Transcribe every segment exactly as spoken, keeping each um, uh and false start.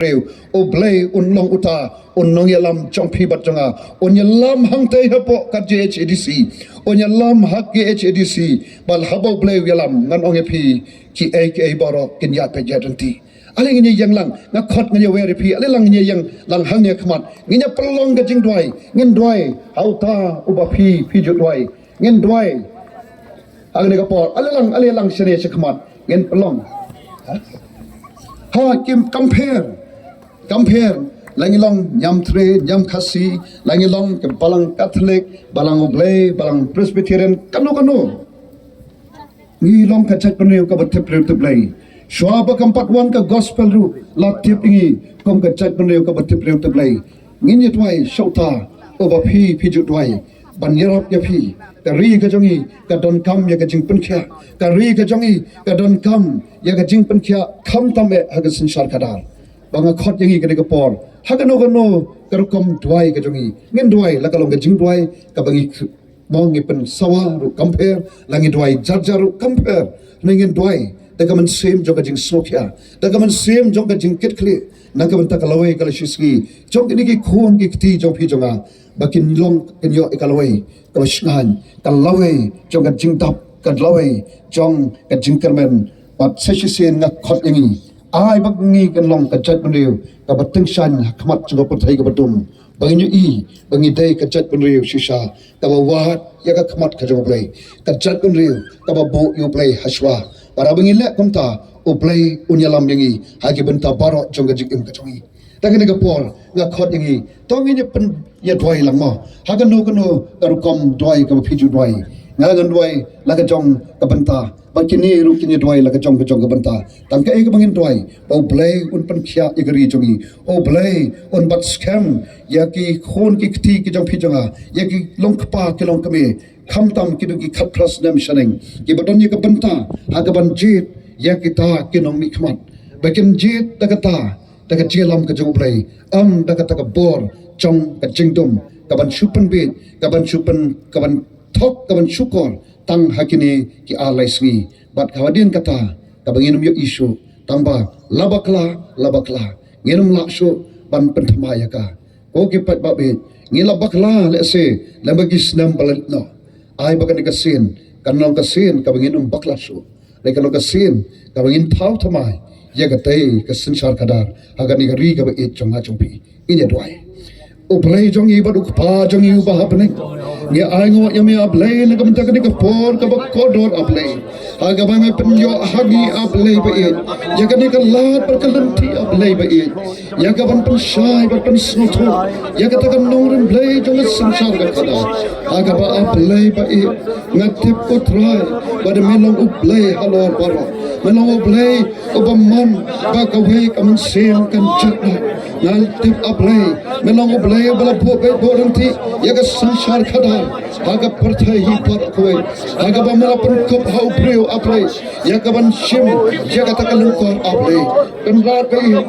briew. U Blei un long uta u nongïalam jong phi bad jong nga. Un ïalam hangtei hapoh ka J H A D C. Un ïalam ha K H A D C. Bad haba U Blei u ïalam, ngan ong ïa phi, kiei kiei baroh kin ïaid peit ïaid ryntih. Ale ngin ïeng lang, nga khot, ngin ïawer ïa phi. Ale lang ngin ïeng lang hangne ha khmat. Ngin ïa pynlong ka jingduwai. Ngin duwai ha uta uba phi, phi ju duwai. Ngin duwai. Hangne ka por. Ale lang, ale lang shane sha khmat. Ngin pynlong. Ha, kim compare. Compare. La ngi long niam Tre, niam Khasi, la ngi long ka balang Catholic, balang U Blei, balang Presbyterian, kano kano. Ngi long ka jaitbynriew kaba tip briew tip Blei. Shuwa ba kam pat wan ka gospel ruh, la tip ïa ngi kum ka jaitbynriew kaba tip briew tip Blei. Ngin ïa duwai sha uta uba phi, phi ju duwai ban ïarap ïa phi. Ka ri ka jong ngi ka donkam ïa ka jingpynkhiah. Ka ri ka jong ngi ka donkam ïa ka jingpynkhiah, khamtam eh ha ka synshar khadar. Ba nga khot ïa ngi kane ka por, ha kano kano ka rukom duwai ka jong ngi, ngin duwai, la ka long ka jingduwai kaba ngi, mo, ngi pynsawa ruh compare, la ngi duwai jar jar ruh compare. Ngi, ngin duwai da ka mynsiem jong ka jingsngewkhia, da ka mynsiem jong ka jingkitkhlieh, na ka bynta ka lawei ka lashisngi jong kine ki khun ki kti jong phi jong nga, ba kin long, kin ïoh ïa ka lawei kaba shngaiñ, ka lawei jong ka jingdap, ka lawei jong ka jingkyrmen. Bad sa shisien nga khot ïa ngi, ai ba ngi kan long ka jaitbynriew kaba tyngshaiñ ha khmat jong ka pyrthei kaba dum. Ba ngin ïohi ba ngi dei ka jaitbynriew shisha kaba wad ïa ka khmat ka jong U Blei, ka jaitbynriew kaba buh ïa U Blei ha shuwa. Bad haba ngi leh kumta, U Blei un ïalam ïa ngi ha ki bynta baroh jong ka jingim ka jong ngi. Te kane ka por nga khot ïa ngi, to ngin ïa pyn, ïa duwai lang, mo, ha kano kano ka rukom duwai kaba phi ju duwai. Nga ngan duwai la ka jong ka bynta, bad kine ruh kin ïa duwai la ka jong ka jong ka bynta. Tang kaei kaba ngin duwai, ba U Blei un pynkhiah ïa ka ri jong ngi. U Blei un bat skhem ïa ki khun ki kti ki jong phi jong nga, ïa ki longkpa ki longkmie, khamtam ki don ki khatphra snem shaneng, kiba don ïa ka bynta ha kaban jied ïa kita ki nongmihkhmat. Ba kin jied da kata, da ka jingïalam ka jong U Blei, ym da kata ka bor jong ka jingdum, kaban shu pynbiej, kaban shu pyn, kaban thok, kaban shukor tang ha kine ki ar lai sngi. Bad ka hadien kata, kaba ngin ym ïohi shuh, tang ba la bakla la bakla, ngin ym lah shuh ban pynthymmai ïa ka. Ko ki paidbah baieit, ngi la bakla lehse lem bad ki snem ba la leit noh. Ai ba kane ka sien kan long ka sien kaba ngin ym bakla shuh. Lei kan long ka sien kaba ngin thaw thymmai ïa katei ka synshar khadar ha kane ka ri kaba ïeit jong nga jong phi. Ngin ïa duwai. U Blei jong ngi bad U Kpa jong ngi uba ha bneng, ngi ai nguh ïa me, A Blei, na ka bynta kane ka por kaba kordor, A Blei, ha kaba me pynïoh ha ngi, A Blei baieit, ïa kane ka lad bad ka lynti, A Blei baieit, ïa kaban pynshai bad pynsngewthuh ïa kata ka nongrim Blei jong ka synshar khadar. Ha kaba, A Blei baieit, nga tip, ko Trai, ba dei me long U Blei halor baroh. Me long U Blei uba mon ba kawei ka mynsiem kan jot noh. Nga tip, A Blei, me long U Blei uba la buh beit buh ryntih ïa ka synshar khadar ha ka pyrthei hi baroh kawei. Ha kaba me la pynkup ha u briew, A Blei, ïa kaban shim ïa kata ka lyngkor, A Blei. Kynrad baieit,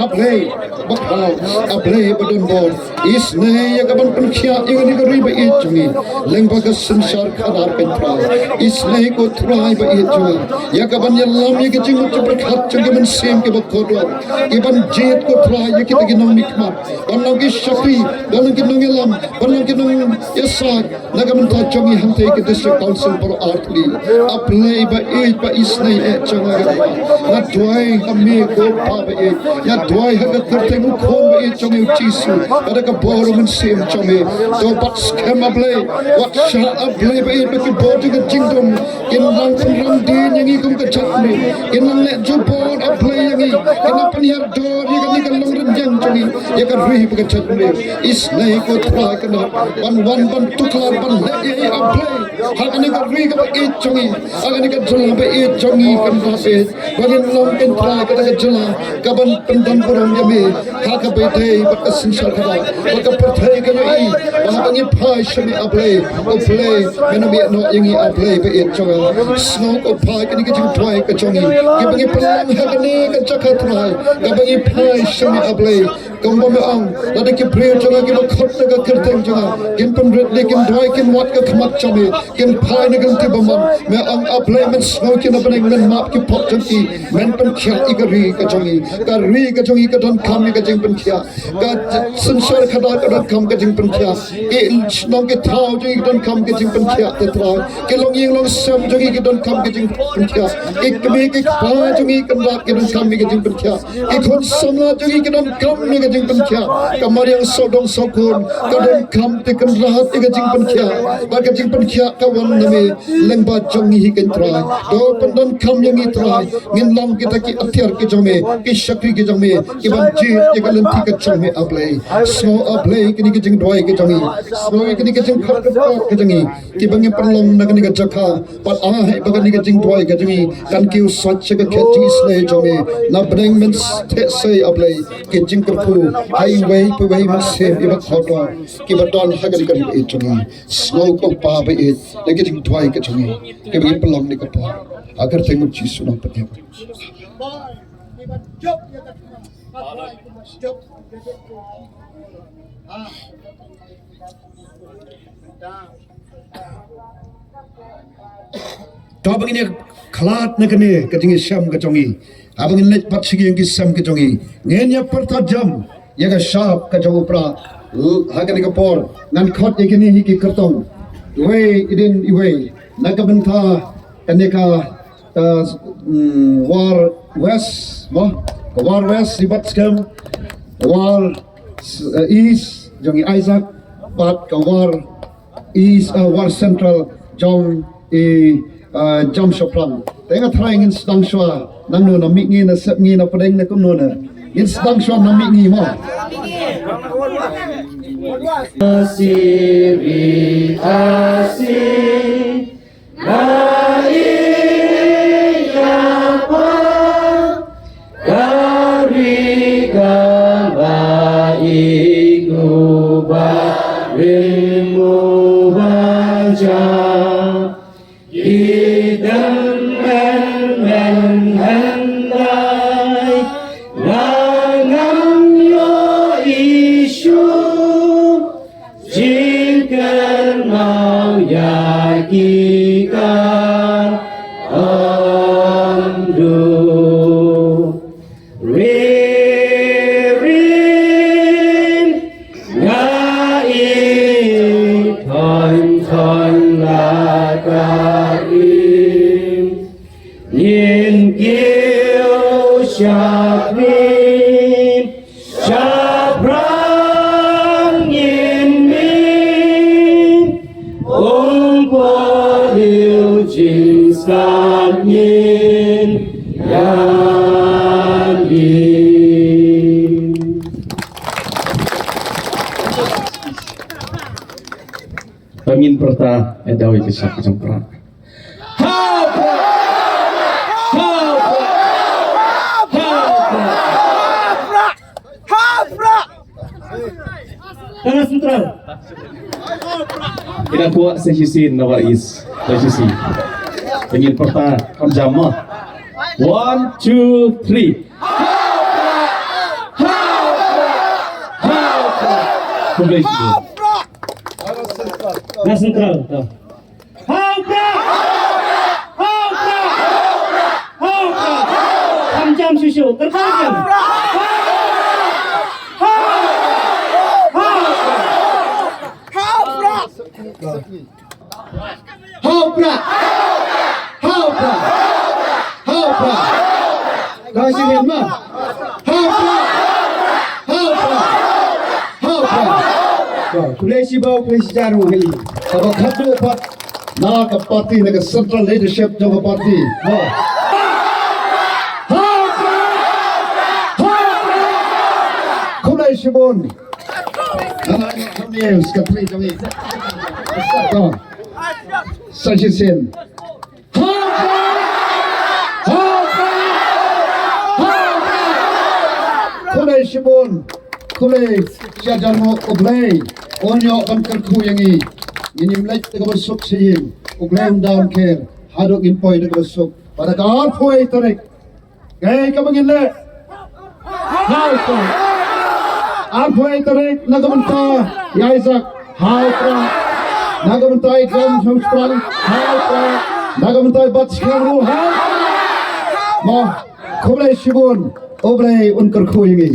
A Blei bakhlaw, A Blei badonbor, isynei ïa kaban pynkhiah ïa kane ka ri baieit jong ngi lyngba ka synshar khadar, ko Trai. Isynei, ko Trai baieit jong ngi, ïa kaban ïalam ïa ki jingmut jingpyrkhat jong ki mynsiem kiba kordor, kiban jied, ko Trai, ïa kita ki nongmihkhmat ban long ki shakri, ban long ki nongïalam, ban long ki nongïasaid na ka bynta jong ngi hangtei ka District Council baroh artylli. A Blei baieit, ba isynei eh jong nga, nga duwai ha me, ko Pa baieit. Nga duwai ha ka kyrteng u Khun baieit jong ngi, u Jisu, bad da ka bor u Mynsiem jong me. To bat skhem, A Blei, wat shah, A Blei baieit, ba ki bor jong ka jingdum kin nang pynrem dien ïa ngi kum ka jaitbynriew, kin nang leh jubor, A Blei, ïa ngi, kin nang pynhiar dor ïa kane ka longrynïeng jong ngi, ïa ka ri bad ka jaitbynriew. Isynei, ko Trai, kynrad ban wan ban tuklar, ban leh ïa ngi, A Blei, ha kane ka ri kaba ïeit jong ngi, ha kane ka jylla ba ïeit jong ngi, kynrad baieit, ba ngin long, ko Trai, kata ka jylla kaban pyndon burom ïa me ha kaba ïadei bad ka synshar khadar, bad ka pyrthei kan ïohi ba haba ngi phai sha me, A Blei, U Blei, men ym ïehnoh ïa ngi, A Blei baieit jong nga. Sngewbha, ko Pa, kine ki jingduwai ka jong ngi kiba ngi pynlong ha kane ka jaka, Trai, kaba ngi phai sha me, A Blei, Kumba me ong, lada ki briew jong nga kiba khot na ka kyrteng jong nga, kin pynrit ïa, kin duwai, kin wad ka khmat jong me, kin phai na ka lynti bymman. Me ong, A Blei, men sngew ki na bneng, men map ki pop jong ki, men pynkhiah ïa ka ri ka jong ngi. Ka ri ka jong ngi ka donkam ïa ka jingpynkhiah. Ka synshar khadar ka donkam ka jingpynkhiah. Ki shnong ki thaw jong ngi ki donkam ka jingpynkhiah, te Trai. Ki longïing longsem jong ngi ki donkam ka jingpynkhiah. Ki kmie ki kpa jong ngi ki donkam ka jingpynkhiah. Ki khun samla jong ngi ki donkam ïa ka jingpynkhiah. Ka mariang sawdong sawkun ka donkam te kan rahat ïa ka jingpynkhiah. Bad ka jingpynkhiah ka wan na me lyngba jong ngi hi, ko Trai. To pyndonkam ïa ngi, Trai. Ngin long kita ki atiar ki jong me, ki shakri ki jong me, ki ban jied ïa ka lynti ka jong me, A Blei. Sngew, A Blei, kine ki jingduwai ki jong ngi. Sngew ïa kine ki jingkhot ka jong ngi, kiba ngi pynlong na kane ka jaka. Bad ai ba kane ka jingduwai ka jong ngi kan kiew sait sha ka khet jingisynei jong me. Na bneng men theh sei, A Blei, ki jingkyrkhu ha iwei pa iwei mynsiem iba kordor, kiba don ha kane ka ri ba ïeit jong ngi. Sngew, ko Pa ba ïeit, na ki jingduwai ka jong ngi kiba ngi pynlong ne ka por. Ha ka kyrteng u Jisu nongpynim. To ba ngin ïa khlad na kane ka jingïashem ka jong ngi. Haba ngin leit pat sha ki ïing ki sem ka jong ngi, ngin ïa pyrta jam ïa ka shap ka jong u Prah. L-, ha kane ka por ngan khot ïa kine hi ki kyrtong, iwei hadien iwei, na ka bynta kane ka, ka, mm, War West, mo? Ka War West i Batskhem, War, eh, East jong i Isaac, bad ka War East, eh, War Central jong i, eh, Jamshaphrang. Te nga tharai ngin sdang shuwa nangno, na mihngi, na sepngi, na pdeng, na kumno ne. Ngin sdang shuwa na mihngi, mo. Asi ri asi, nga ïeit ïa pha, ka ri kaba ïeit, u ba rim u ba ja. Ki tymmen men hyndai, nga ngam ïohi shuh, jingkynmaw ïa ki kan ym duh. Ririm nga ïeit, thon thon la ka im, ngin kiew shaphrang, shaphrang ngin mih, um por ïoh jingstad ngin ïa ngi. Ngin pyrta, eh, daw ïa ka shap ka jong Prah. Ha Prah! Ha Prah! Ha Prah! Ha Prah! Tara Central. Ina kuat sa shisien na War East. Sa shisien. Ngin pyrta kham jam mo. One, two, three. Ha Prah! Ha Prah! Ha Prah! Khublei shibun. Tara Central. Ha Prah! Ha Prah! Ha Prah! Kham jam shuh shuh. Kyrpad jam. Ha Prah! Ha Prah! Ha Prah! Ha Prah! Ha Prah! Ka shi rian ma. Ha Prah! Ha Prah! Ha Prah! Khublei shibun, khublei shihajar ruh hi. Kaba khadduh pat na ka party, na ka central leadership jong ka party. Ha. Ha Prah! Ha Prah! Khublei shibun. Nana ïa kami secretary kami. Sa shisien. Ha Prah! Ha Prah! Ha Prah! Khublei shibun. Khublei shihajar nguh. U Blei un ïoh ban kyrkhu ïa ngi. Ngin ym leit da kaba suk sha ïing. U Blei un da un kyrkhu haduh ngin poi da kaba suk. Bad ha ka arphew tarik, kaei kaba ngin leh? Ha Prah! Arphew tarik na ka bynta ïa Isaac, ha u Prah. Na ka bynta i Dlam Shongshprang, ha u Prah. Na ka bynta i Batskhem ruh, ha u Prah. Mo, khublei shibun, U Blei un kyrkhu ïa ngi.